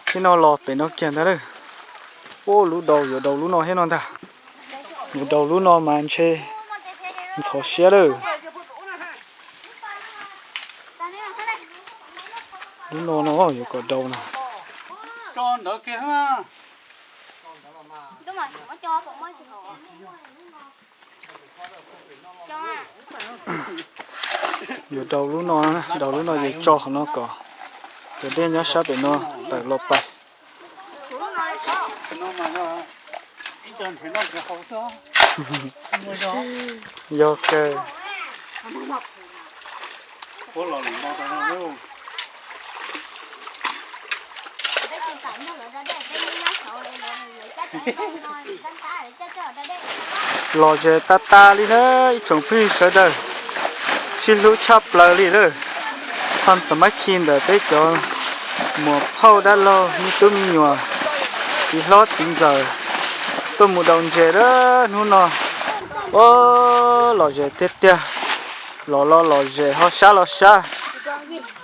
Tib no los pem no kiag ntag lawm. Ub, lub daus yuav daus lub no thiab no ntag. Yuav daus lub no mas ntshe ntxhov siab lawm. Lub no no yuav kom daus no. Yuav daus lub no, daus lub no yuav tso qhov no kom cov dej nyob sab pem no tawm los pais. Yog kawg. Lom zem tag tag li na ib tsoom phooj ywg sawv daws, sib hlub tshaj plaws li lawm. Tham xa mab khi ntawm peb cov muam phauj dab laug me tub me nyuam, txiv hlob txiv ntxawm tuaj mus daus ntses lawm hnub no. Ua lom zem tiag tiag, los los lom zem ho sab los sab,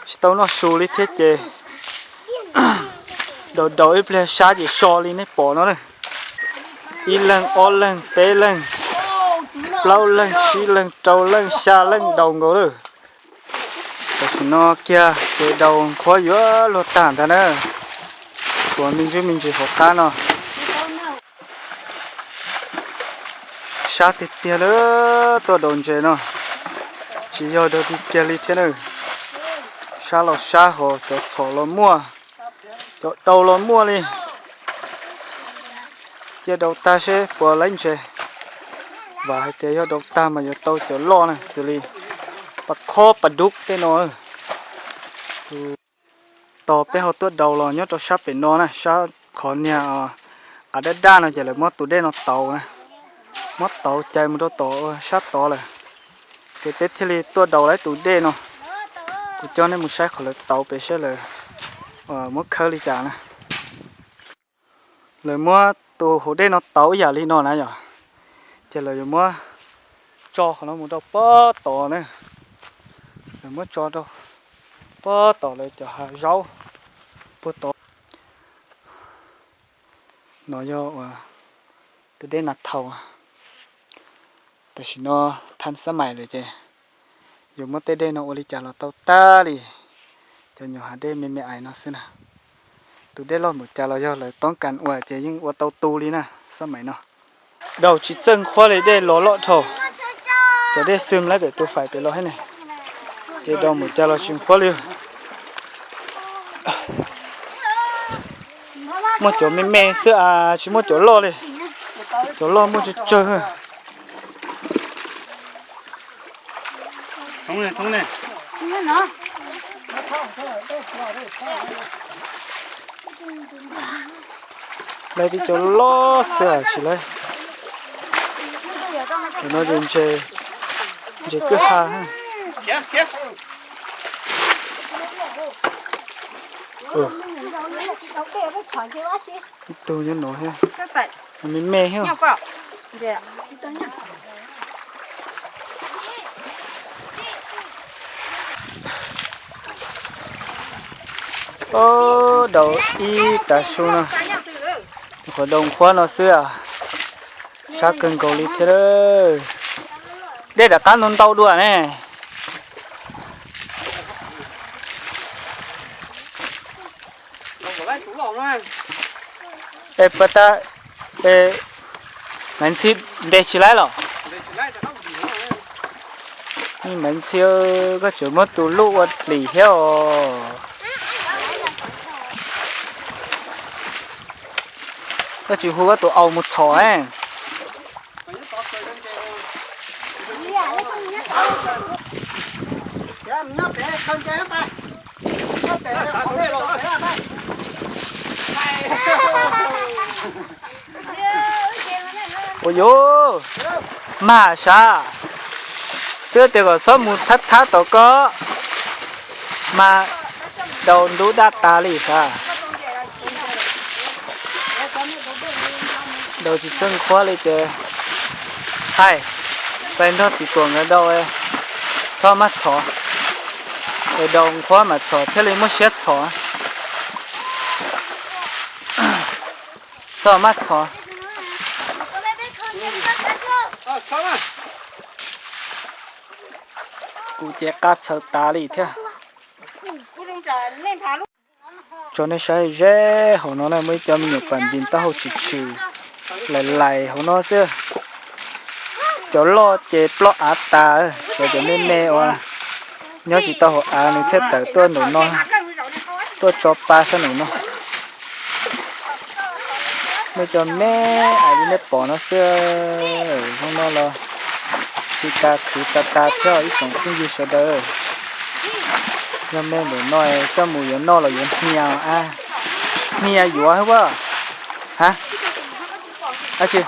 tsis tau noj su li thiab ces daus daus ib pliag sab ces so li nej pom no na. Ib leeg ob leeg peb leeg plaub leeg tsib leeg rau leej xya leej daus nkaus lawm. Tam sim no kiag ces daus nqhuab yuav luag tag ntag na. Tshuav me ntsis me ntsis hauv qab no. Sab tiag tiag lawm, tuaj daus ntses no tsis yog dog dig kiag li thiab na. Sab los sab hos cov txhom los muaj, cov daus los muaj li. Cia daus tag seb puas laib ntses. Vam hais tias yog daus tag mas yuav tau cov loj na, xws li pas khob pas dub tej no. Tus tos peb ho tuaj daus los nyob rau sab pem no na, sab qhov niag av daj daj no ces lawv muab tus dej no tauv na, muab tauv cais mus rau tom sab tod lawm. Ces peb thiaj li tuaj daus lawm tus dej no. Kuv coj nej mus saib qhov lawv tauv pem seb lawv muab khawb li cas na. Lawv muab tus hauv dej no tauv ib yam li no na yom, ces lawv yuav muab tso qhov no mus rau pob tod na. Lawv muab tso rau pob tod lawv cov hav zaub puag tod. No yog ua tus dej Nas Thaus. Tam sim no than xab mais lawm ces yuav muab tej dej no ua li cas los tau tag li. Cov nyuam hav dej me me ais no xwb na. Tus dej loj npaum cas los yog lawv toob kas ua ces yeej ua tau tu li na, xab mais no. Daus tsis txawj nqhuab li, dej los loj dhau. Cov dej xwm lawm pem tus fais pem los thiab ne, ces daus npaum cas los tsis nqhuab li. Muaj cov me me xwb as, tsis muaj cov loj li. Cov loj muaj tsawg tsawg. Lawv tib cov loj xwb tsis lawv. Cov no ces ntses kwj ha. Ib tug nyob no thiab, me me thiab. Ob, daus ib tav su no, qhov daus nqhuab no xwb, sab kawg nkaus li thiab. Dej rov qab ntau ntau dua ne. Es puas tas, Maiv Ntxhi ntes tsis laib los? Maiv Ntxhi, koj tseem muab tus luj ua plis thiab os. Koj tsis hu koj tus au mus txhom. Ua yuv, mag sav, twb tias kom txhob mus thab thab tom koj, mas daus ntub daj tas li sav. Daus tsis txawj nqhuab li ces, hais, pais nrog txiv tuam nkawd daus, txhob maj txhom, es daus nqhuab mas txhom thiaj li muaj siab txhom. Maj txhov. Kuv ces qa txhaws tas li thiab. Tso nej saib ze, hauv no na muaj ib co me nyuam pam ntim taub hau tshwm tshwm lais lais hauv no xwb. Cov loj ces ploj av tas, tshuav cov me me uas nyob tsis tau hauv av nws thiaj tawm tuaj ntawm no, tuaj tso pa sab nraum no. Muaj cov me ais li nej pom no xwb. Hnub no los tsis tas khwv tas tas thiab ib tsoom phooj ywg sawv daws. Yog me ntawm no coj mus yuav noj los yuav hnia a? Hnia yuav hab a? Ha? Tsi,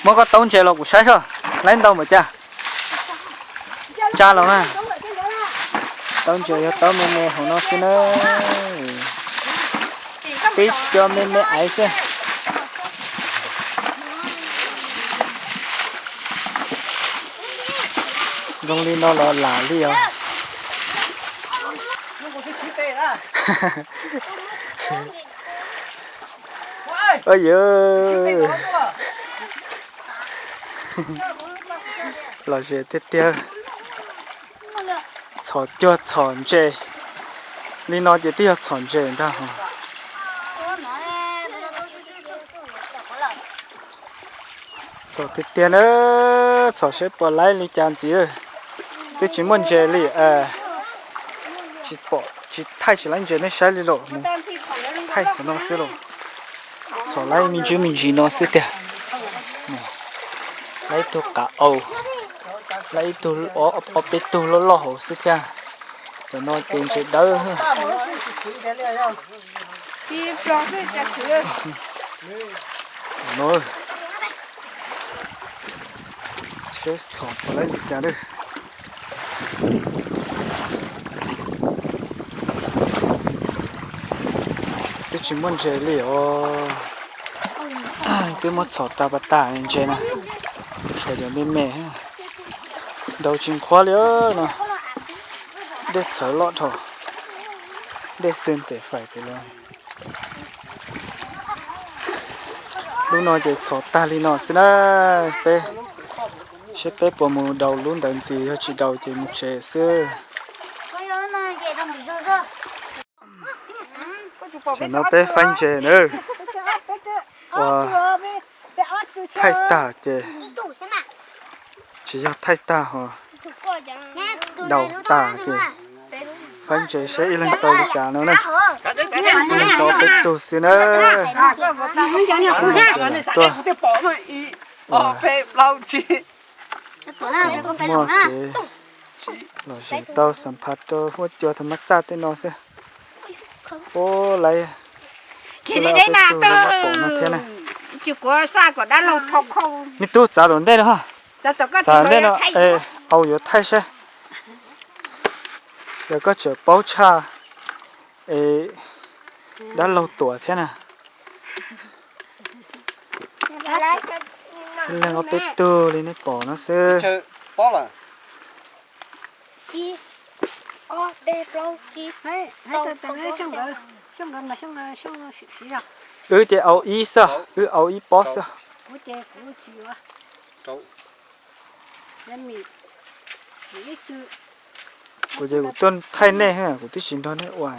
muab koj taub ntses los kuv saib soj, laib ntau npaum cas? Tsa los mas. Taub ntses yog taub me me hauv no xwb na. Tib co me me aiv xwb. Zoo li no los lam li os. Yog lom zem tiag tiag. Txhom cuag txhom ntses li no ces twb yog txhom ntses ntag. Txhom tiag tiag na, txhom saib puas laib li cas ntxiv. Twb tsis muaj ntses li, tsis pom tsis thaij tsis laib ntses nej saib li los mus. Thaij qhov no xwb los. Txhom laib me ntsis me ntsis no xwb tiag. Laib ib tug qav au, laib ib tug, ob peb tug loj loj hauv xwb thiab. Cov no ces ntses dawb. No, saib txhom puas laib li cas lawm. Twb tsis muaj ntses li os. Twb muab txhom tas pas tas ntses na. Tshuav cov me me, nraus tsis nqhuav li no. Dej txhawv loj dhau, dej xwb ntes fais pem los. Lub no ces txhom tag li no xwb na. Peb, saib peb puas mus daus lub ntawd ntxiv, yog tsis daus ces mus tsev xwb. Tam no peb faib ntses na. Ua, thaij tag ces tsis yog thaij tag ho, daus tag ces faib ntses saib ib leeg tau li cas no na. Ib leeg tau peb tug xwb na. Tuaj, muaj kev lom zem tau xam phas rau huab cua tham mas xaj tej no xwb. Ua, lawv, lawv peb tug li no pom no thiab na. Me tub, txav tom ntej no, txav ntej no, au yuav thaij saib. Yog koj tseem paub tshaj es dab laug tuam thiab na. Ib leeg ob peb tug li nej pom no xwb. Wb ces au ib xwb, wb au ib pob xwb. Kuv ces kuv tuaj thaij nej, kuv twb tsis nrog nej ua.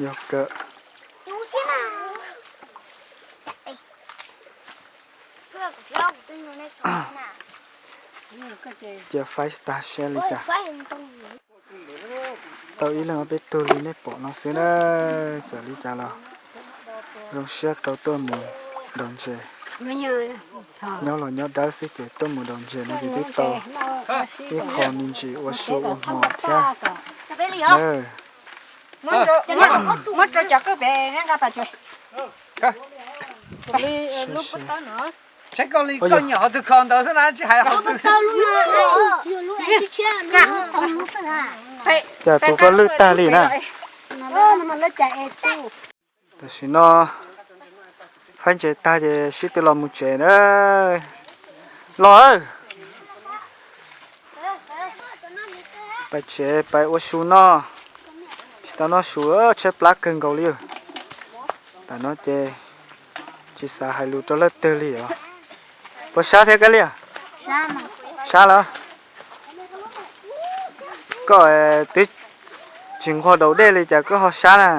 Yog kawg. Cia faib tag saib li cas. Tau ib leeg ob peb tug li nej pom no xwb na. Txawm li cas los zoo siab tau tuaj mus daus ntses. Nyob los nyob dawb xwb ces tuaj mus daus ntses no ces twb tau ib qho me ntsis ua su ua hmo thiab. Cas tus koj lwj tag li na. Tam sim no faib ntses tag ces sib tw los mus tsev na. Los, los, Pais tsev pais ua su noj. Tsis tau noj su, tshaib plab kawg nkaus li. Tam no ces tsis xav hais lus rau leej twg li os. Puas sab thiab Kab Liaj? Sab los? Koj twb tsis nquag daus dej li cas koj ho sab na?